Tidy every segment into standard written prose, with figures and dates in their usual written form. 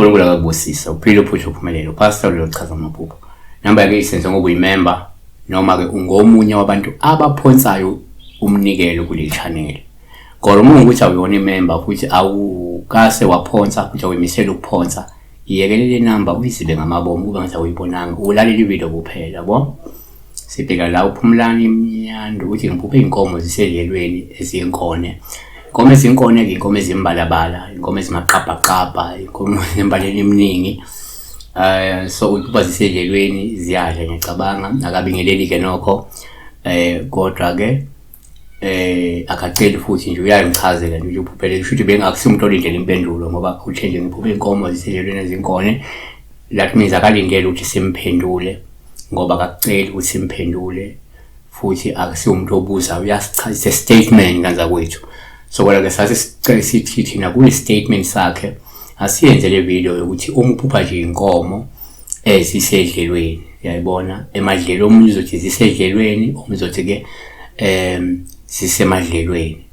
uNkulunkulu akakubusise, uphile uphushe uphumelele. Upastor lo chaza amaphupho. Namba yake isenze ngoba uyimember noma ke ungomunye wabantu abaphonsayo umnikelo kule channel. Kodwa uma ukuthi awuyona imember futhi awukase waphonsa futhi awuyimisele ukuphonsa, iyekele le namba uyizibe ngamabomu kube ngathi awuyibonanga, ulalela ivideo kuphela yabo. Sibheka la uPhumlani Mnyandu uthi ngiphuphe iy'nkomo zisedlelweni eziyinkone. Inkomo ezinkone-ke inkomo ezimbalabala, inkomo ezimaqabhaqabha, inkomo zembaleni eminingi. So uphupha zisedlelweni ziyadla ngiyacabanga, akabingeleli-ke nokho. Kodwa-ke akaceli futhi nje uyangichazela nje ukuthi uphuphele kusho ukuthi bengakusiyo umuntu olindele impendulo ngoba uthe nje ngiphuphe iy'nkomo zisedlelweni ezinkone. That means akalindele ukuthi simphendule ngoba akakuceli ukuthi simphendule futhi akusiwo umuntu obuzayo uyasichaza it's a statement nganzakwethu. So kodwa ke sase sicela sithi thina kule statement sakhe asiyenze le video yokuthi uma uphupha nje inkomo ezisedlelweni uyayibona emadlelweni omunye uzothi zisedlelweni omunye uzothi ke zisemadlelweni.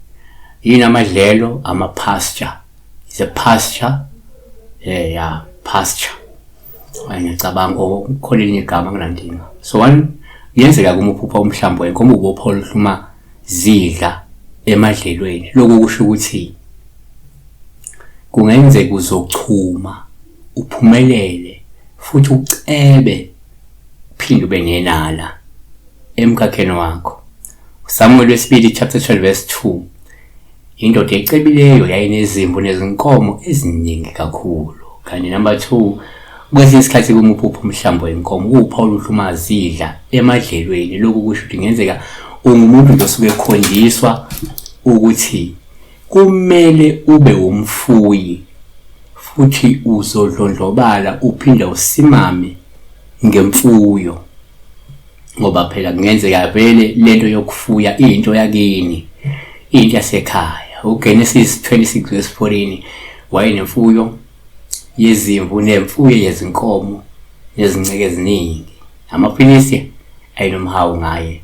Yini amadlelo? Ama-pasture. Is a pasture, yeah, pasture. Ngiyacabanga kukhona elinye igama nginankinga. So one kuyenzeka kuma uphupha umhlambi wenkomo ubopha oluhluma zidla emadlelweni. Lokhu kusho ukuthi kungenzeka uzochuma uphumelele futhi ucebe uphinde ube nenala emkhakheni wakho. Samuel wesibili chapter 12 verse 2. Indoda ecebileyo yayinezimvu nezinkomo eziningi kakhulu. Kanti number 2, kwesinye isikhathi kuma uphupha umhlambi wenkomo kuwuphawu oluhle uma zidla emadlelweni. Lokhu kusho ukuthi kungenzeka ungumuntu nje osuke ekhonjiswa ukuthi kumele ube umfuyi futhi uzodlondlobala uphinde usimame ngemfuyo. Ngoba phela kungenzeka vele lento yokufuya iyinto yakini, into yasekhaya. UGenesis 26 verse 14 wayenemfuyo yezimvu nemfuyo yezinkomo nezinceke eziningi. AmaFilisti ayenomhawu ngaye.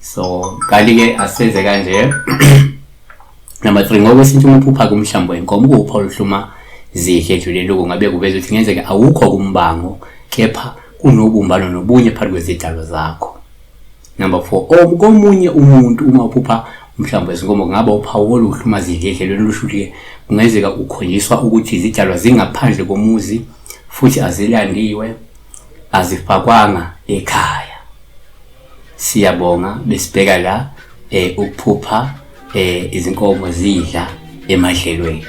So kanti-ke asenze kanje. Number 3, ngokwesintu uma uphupha kumhlambi wenkomo kuwupha oluhluma zidle edlule lokhu ngabe kuveza ukuthi kungenzeka awukho kumbango kepha kunobumbano nobunye phakathi kwezidalwa zakho. Number 4, komunye umuntu uma uphupha umhlambi wezinkomo kungaba uphawu oluhle uma zidle edlelweni lusho ukuthi kungenzeka ukhonjiswa ukuthi izidalwa zingaphandle komuzi futhi azilandiwe azifakwanga ekhaya. Siyabonga besibheka la ukuphupha izinkomo zidla emadlelweni.